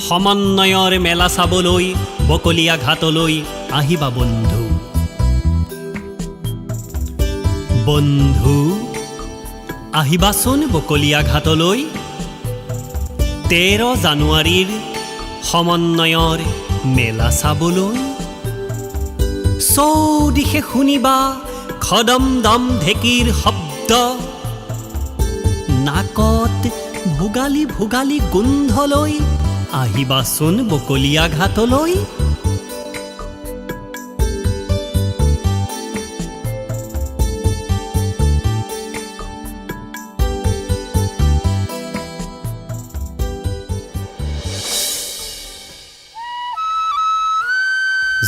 সমন্বয়ৰ মেলা চাবলৈ বকলীয়া ঘাটলৈ আহিবা বন্ধু। বন্ধু আহিবাচোন বকলীয়া ঘাটলৈ, 13 জানুৱাৰীৰ সমন্বয়ৰ মেলা চাবলৈ। চৌদিশে শুনিবা খদম দম ঢেকীৰ শব্দ, নাকত ভোগালী ভোগালী গোন্ধলৈ আহিবাচোন বকলীয়া ঘাটলৈ।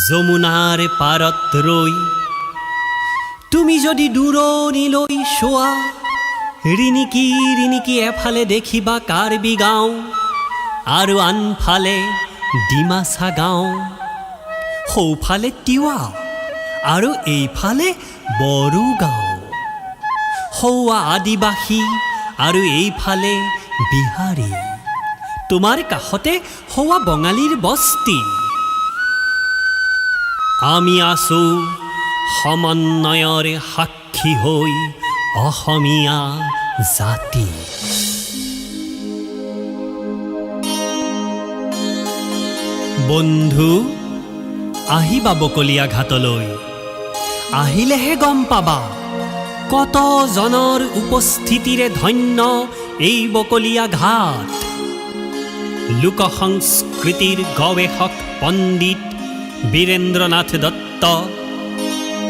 যমুনাৰ পাৰত ৰৈ তুমি যদি দূৰণিলৈ চোৱা, ৰিণিকি ৰিণিকি এফালে দেখিবা কাৰ্বি গাঁও আৰু আনফালে ডিমাচা গাঁও, সৌফালে তিৱা আৰু এইফালে বড়ো গাঁও, সৌৱা আদিবাসী আৰু এইফালে বিহাৰী, তোমাৰ কাষতে সৌৱা বঙালীৰ বস্তি। আমি আছো সমন্বয়ৰ সাক্ষী হৈ অসমীয়া জাতি। বন্ধু আহিবা বকলীয়া ঘাটলৈ, আহিলেহে গম পাবা কতজনৰ উপস্থিতিৰে ধন্য এই বকলীয়া ঘাট। লোক সংস্কৃতিৰ গৱেষক পণ্ডিত বীৰেন্দ্ৰনাথ দত্ত,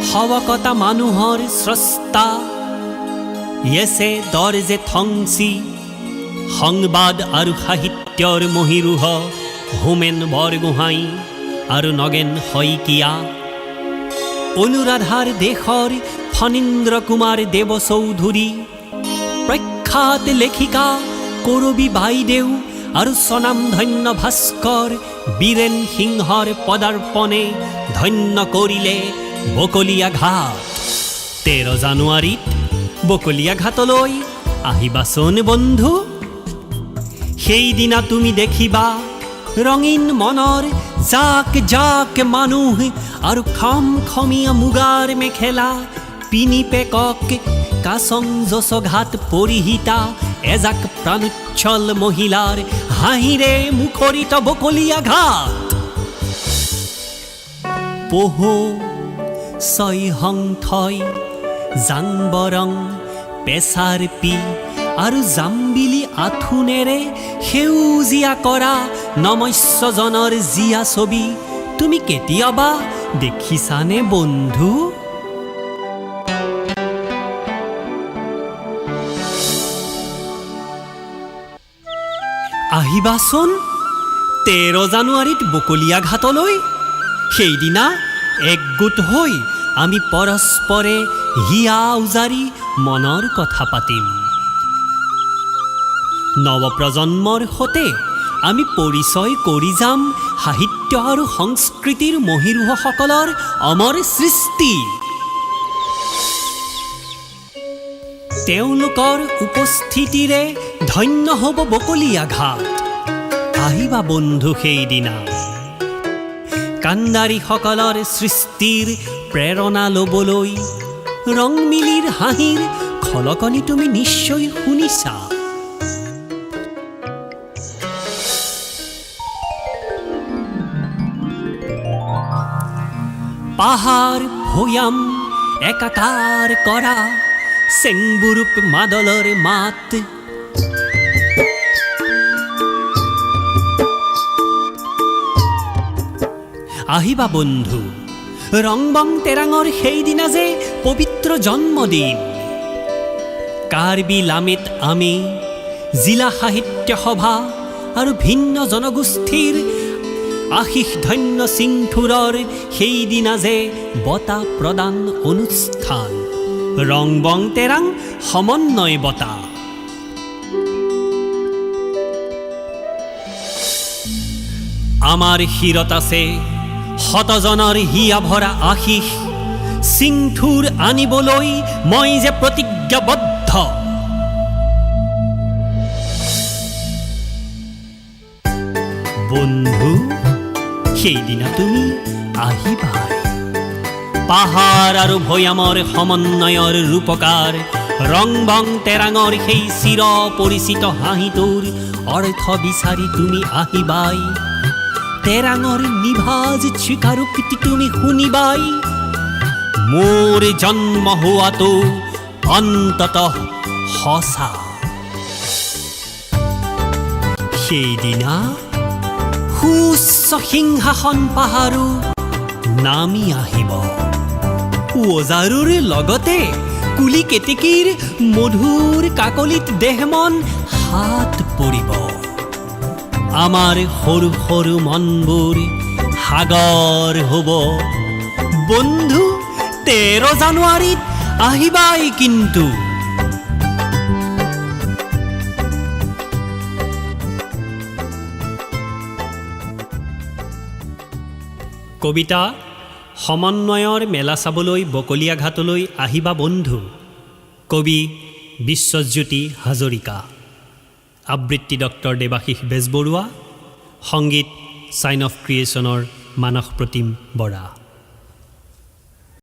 শৱকতা মানুহৰ স্ৰষ্টা য়েছে দৰ্জে থংচি, সংবাদ আৰু সাহিত্যৰ মহীৰূহ হোমেন বৰগোহাঁই আৰু নগেন শইকীয়া, অনুৰাধাৰ দেশৰ ফণীন্দ্ৰ কুমাৰ দেৱচৌধুৰী, প্ৰখ্যাত লেখিকা কৰবী বাইদেউ আৰু স্বনামধন্য ভাস্কৰ বীৰেন সিংহৰ পদাৰ্পণে ধন্য কৰিলে বকলীয়া ঘাট। 13 জানুৱাৰীত বকলীয়া ঘাটলৈ আহিবাচোন বন্ধু। সেইদিনা তুমি দেখিবা ৰঙীন মনৰ জাক জাক মানুহ আৰু খম খমীয়া মুগাৰ মেখেলা পিনি পেকক কাচং যশঘাট পৰিহিতা এজাক প্ৰাণোচ্ছল মহিলাৰ হাঁহিৰে মুখৰিত বকলীয়া ঘাট। পহু ছয়হংথই জাংবৰং পেচাৰপি আৰু জাম্বিলি আথুনেৰে সেউজীয়া কৰা নমস্যজনৰ জীয়া ছবি তুমি কেতিয়াবা দেখিছানে বন্ধু? আহিবাচোন 13 জানুৱাৰীত বকলীয়া ঘাটলৈ। সেইদিনা একগোট হৈ আমি পৰস্পৰে হিয়া উজাৰি মনৰ কথা পাতিম। নৱপ্ৰজন্মৰ সতে আমি পৰিচয় কৰি যাম সাহিত্য আৰু সংস্কৃতিৰ মহীৰূহসকলৰ অমৰ সৃষ্টি। তেওঁলোকৰ উপস্থিতিৰে ধন্য হ'ব বকলীয়া ঘাট। আহিবা বন্ধু সেইদিনা। কান্দাৰীসকলৰ সৃষ্টিৰ প্ৰেৰণা ল'বলৈ ৰংমিলিৰ হাঁহিৰ খলকনি তুমি নিশ্চয় শুনিছা। পাহাৰ ভৈয়াম একাকাৰ কৰা চেংবুৰূপ মাদলৰ মাত, আহিবা বন্ধু ৰংবং তেৰাঙৰ সেইদিনা যে পবিত্ৰ জন্মদিন। কাৰ্বি লামেত আমি জিলা সাহিত্য সভা আৰু ভিন্ন জনগোষ্ঠীৰ আশীষ ধন্য সিংঠুৰৰ সেইদিনা যে বঁটা প্ৰদান অনুষ্ঠান, ৰংবং তেৰাং সমন্বয় বঁটা। আমাৰ শিৰত আছে শতজনৰ হিয়া ভৰা আশীষ, সিংঠুৰ আনিবলৈ মই যে প্ৰতিজ্ঞাবদ্ধ। বন্ধু, সেইদিনা তুমি আহিবাই। পাহাৰ আৰু ভৈয়ামৰ সমন্বয়ৰ ৰূপকাৰ, ৰং বং তেৰাঙৰ সেই চিৰ পৰিচিত হাঁহিটোৰ অৰ্থ বিচাৰি তুমি আহিবাই। তেৰাঙৰ নিভাজ স্বীকাৰোক্তি তুমি শুনিবাই, মোৰ জন্ম হোৱাটো অন্ততঃ সঁচা। সেইদিনা সুউচ্চ সিংহাসন পাহাৰো নামি আহিব, ওজাৰুৰ লগতে কুলি কেতেকীৰ মধুৰ কাকলিত দেহমন হাত পৰিব। আমাৰ সৰু সৰু মনবোৰ সাগৰ হ'ব। বন্ধু, 13 জানুৱাৰীত আহিবাই কিন্তু। কবিতা সমন্বয়ৰ মেলা চাবলৈ বকলীয়াঘাটলৈ আহিবা বন্ধু, কবি বিশ্বজ্যোতি হাজৰিকা, আবৃত্তি ডক্টৰ দেৱাশীষ বেজবৰুৱা, সংগীত চাইন অফ ক্ৰিয়েশ্যনৰ মানস প্ৰতিম বৰা।